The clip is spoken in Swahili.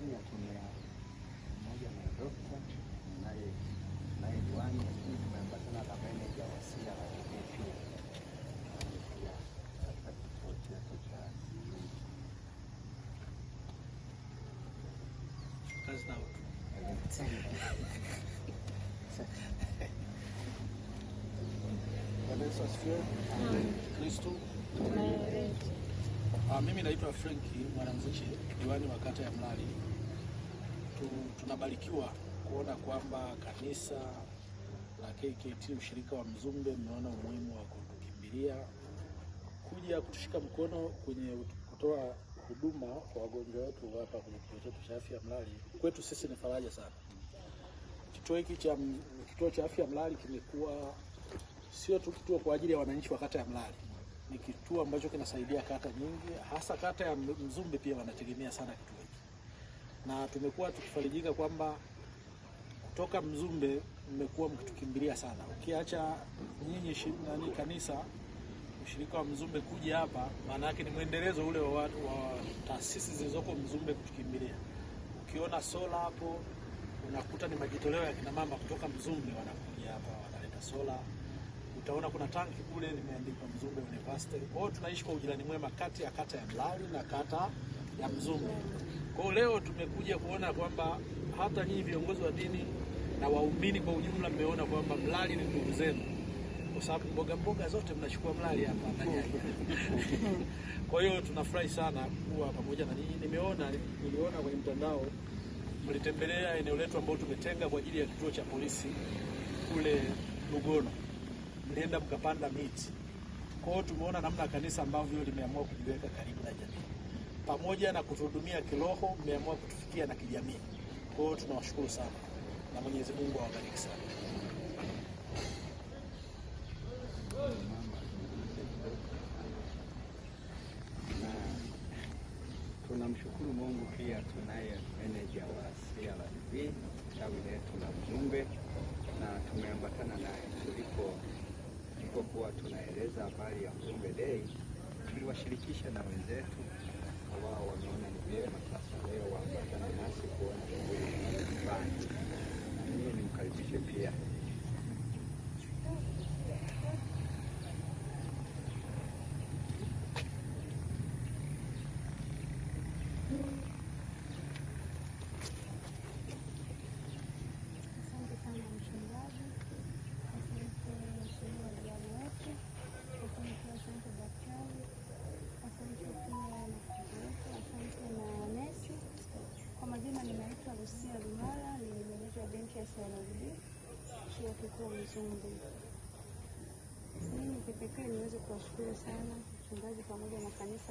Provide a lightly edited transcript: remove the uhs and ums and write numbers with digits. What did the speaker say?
Pia tume pamoja na dokta naye diwani, lakini tumeambatana na meneja wa CRDB pia pia katika kituo chetu cha Kazi na utu. Bwana Yesu asifiwe. Kristo. Mimi naitwa Frenki Mwanamzichi, diwani wa kata ya Mlali. Tunabarikiwa kuona kwamba kanisa la KKT ushirika wa Mzumbe mmeona umuhimu wa kutukimbilia kuja kutushika mkono kwenye kutoa huduma kwa wagonjwa wetu hapa kwenye kituo chetu cha afya Mlali. Kwetu sisi ni faraja sana. Kituo hiki cha kituo cha afya Mlali kimekuwa sio tu kituo kwa ajili ya wananchi wa kata ya Mlali, ni kituo ambacho kinasaidia kata nyingi, hasa kata ya Mzumbe pia wanategemea sana kituo hiki, na tumekuwa tukifarijika kwamba kutoka Mzumbe mmekuwa mkitukimbilia sana, ukiacha nyinyi nani kanisa ushirika wa Mzumbe kuja hapa, maana yake ni mwendelezo ule wa taasisi zilizoko Mzumbe kutukimbilia. Ukiona sola hapo unakuta ni majitoleo ya kina mama kutoka Mzumbe wanakuja hapa wanaleta sola. Utaona kuna tanki kule limeandikwa Mzumbe University. Kwa hiyo tunaishi kwa ujirani mwema kati ya kata ya Mlali na kata ya Mzumbe. Kwa hiyo leo tumekuja kuona kwamba hata nyinyi viongozi wa dini na waumini kwa ujumla mmeona kwamba Mlali ni ndugu zenu, kwa sababu mboga mboga zote mnachukua Mlali hapa na nyanya. Kwa hiyo tunafurahi sana kuwa pamoja na ninyi. Niliona kwenye mtandao mlitembelea eneo letu ambalo tumetenga kwa ajili ya kituo cha polisi kule Lugono, mlienda mkapanda miti. Kwa hiyo tumeona namna kanisa ambavyo limeamua kujiweka karibu na jamii, pamoja na kutuhudumia kiroho, mmeamua kutufikia na kijamii. Kwa hiyo tunawashukuru sana na Mwenyezi Mungu awabariki sana. Na tunamshukuru Mungu pia tunaye meneja wa CRDB tawi letu la Mzumbe, na tumeambatana naye tulipokuwa tunaeleza habari ya Mzumbe Day, tuliwashirikisha na wenzetu, na wao wameona ni vyema sasa leo waambatane nasi kuona shughuli tunazozifanya. Na mimi nimkaribishe pia. Asante sana mchungaji, asante mheshimiwa diwani wetu, asante pia, asante daktari, asante pia na mtoto wetu, asante na nesi. Kwa majina ninaitwa Lucia Lumala, ni meneja wa benki ya CRDB chuo kikuu Mzumbe. Mimi kipekee niweze kuwashukuru sana mchungaji pamoja na kanisa